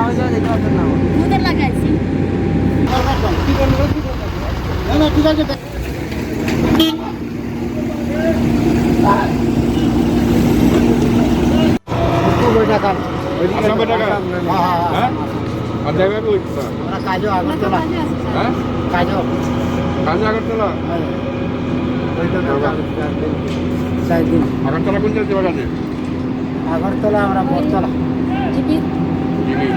দুধের লাগাইছি। আসামে টাকা। হ্যাঁ, আর জায়গা কই? কাজও আগরতলা। হ্যাঁ। কাজও। কাজে আগরতলা। 4 দিন। আগরতলা কোন জায়গায় কাজে? আগরতলা, আমরা বটতলা। জিপি। জিবি।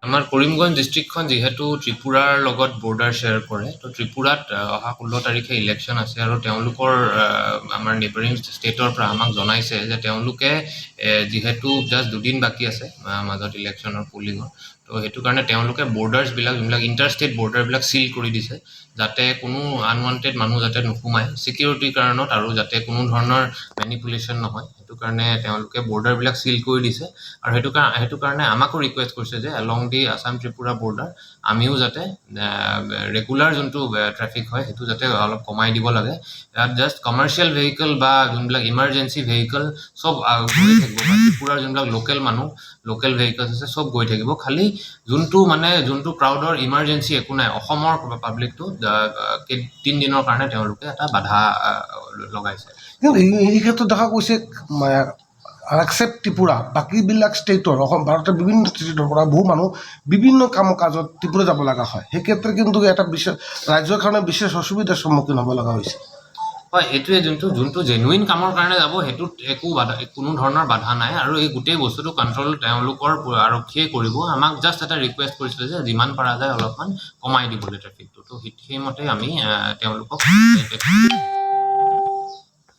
আমাৰ কৰিমগঞ্জ ডিষ্ট্ৰিক্টখন যিহেতু ত্ৰিপুৰাৰ লগত বৰ্ডাৰ শ্বেয়াৰ কৰে, তো ত্ৰিপুৰাত অহা 16 তাৰিখে ইলেকশ্যন আছে আৰু তেওঁলোকৰ আমাৰ নেইবাৰিং ষ্টেটৰ পৰা আমাক জনাইছে যে তেওঁলোকে যিহেতু জাষ্ট 2 দিন বাকী আছে মাজত ইলেকশ্যনৰ পলিঙৰ, তো সেইটো কাৰণে তেওঁলোকে বৰ্ডাৰ্ছবিলাক, যোনবিলাক ইণ্টাৰ ষ্টেট বৰ্ডাৰবিলাক চিল কৰি দিছে, যাতে কোনো আনৱান্টেড মানুহ যাতে নোসোমায় ছিকিউৰিটিৰ কাৰণত আৰু যাতে কোনো ধৰণৰ মেনিপুলেশ্যন নহয়। সেইটো কাৰণে তেওঁলোকে বৰ্ডাৰবিলাক চিল কৰি দিছে আৰু সেইটো কাৰণে আমাকো ৰিকুৱেষ্ট কৰিছে যে along the Assam Tripura border আমিও যাতে ৰেগুলাৰ যোনটো ট্ৰেফিক হয়, সেইটো যাতে অলপ কমাই দিব লাগে। ইয়াত জাষ্ট কমাৰ্চিয়েল ভেহিকল বা যোনবিলাক ইমাৰ্জেঞ্চি ভেহিকল চব গৈ থাকিব বা ত্ৰিপুৰাৰ যোনবিলাক লোকেল মানুহ, লোকেল ভেহিকলছ আছে, চব গৈ থাকিব। খালি যোনটো মানে যোনটো ক্ৰাউডৰ ইমাৰ্জেঞ্চি একো নাই, অসমৰ পাব্লিকটো 3 দিনৰ কাৰণে তেওঁলোকে এটা বাধা লগাইছে। কিন্তু এই ক্ষেত্ৰত দেখা গৈছে, এক্সেপ্ট ত্ৰিপুৰা, বাকীবিলাক ষ্টেটৰ, অসম ভাৰতৰ বিভিন্ন ষ্টেটৰ পৰা বহু মানুহ বিভিন্ন কাম কাজত ত্ৰিপুৰা যাব লগা হয়। সেই ক্ষেত্ৰত কিন্তু এটা বিশেষ ৰাজ্যৰ কাৰণে বিশেষ অসুবিধাৰ সন্মুখীন হ'ব লগা হৈছে। হয়, এইটোৱে যোনটো যোনটো জেনুইন কামৰ কাৰণে যাব, সেইটোত একো বাধা, কোনো ধৰণৰ বাধা নাই আৰু এই গোটেই বস্তুটো কণ্ট্ৰল তেওঁলোকৰ আৰক্ষীয়ে কৰিব। আমাক জাষ্ট এটা ৰিকুৱেষ্ট কৰিছিলে যে যিমান পৰা যায় অলপমান কমাই দিবলৈ ট্ৰেফিকটো। তো সেইমতে আমি তেওঁলোকক